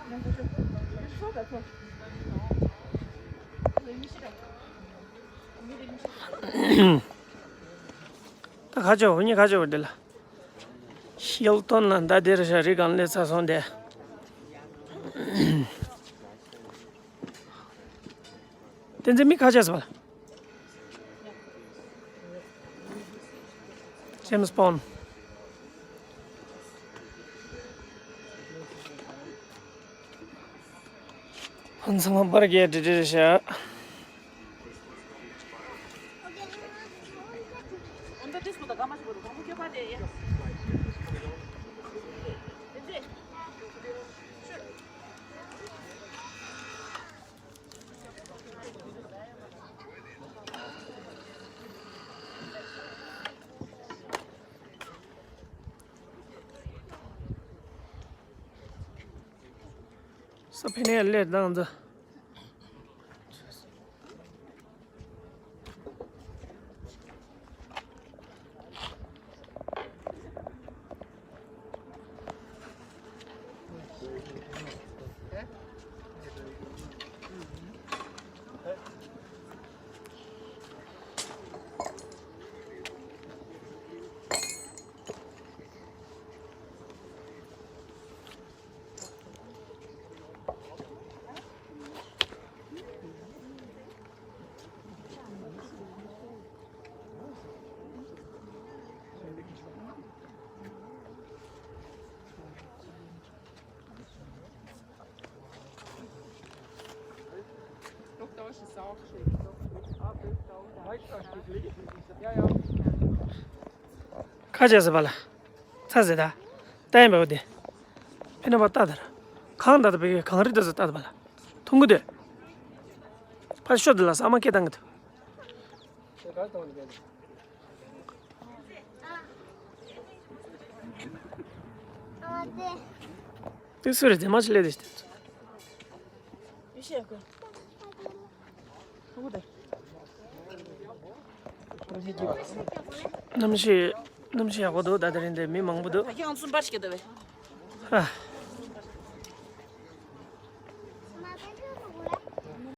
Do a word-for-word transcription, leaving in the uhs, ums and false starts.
ད་ཁ་ཆོ་འུ་གཉིས་ཁ་ཆོ་འདི་ལ། ཤེལ་ཏོན་ལ་མདའ་སྡེར་བཞག་རི་སྒང་སླེབས་ཚར་སོང་སྟེ། བསྟན་འཛིན་མི་ཁ་ཆེ་ཟེར་བ། James Bond། ཕན་ཚུན་པར་རྒྱག་འདྲི་འདྲི་བྱ། ས་ཕི་ནས་ལེར་བཏང་ཚ། ཁ་ཆེ་ཟེར་བ་ལ། ཚ་ཟེར་ད། ལྟ་ཡིན་པའོ་དེ། ཕི་ནས་པ་ལྟ་དར། གང་ལྟ་དར་བའི་གངས་རི་འདི་ཚོ་ལྟ་དར་བ་ལ། མཐོང་གི་འདུག་ཕར་ཤོག་འདི་ལ་ས་མ་སྐད་བཏང་གི་འདུག་དེ་སུ་རེད་དེ་མ་ཆི་ལས་དེ་ཞིག་དེ། གནམ་གཤིས་གནམ་གཤིས་ཡག་པོ་འདུག་ད་དེ་རིང་འདི་མི་མང་པོ་འདུག་ཡང་ཚུན་པར་ཞིག་འདུག་བས། ཨ།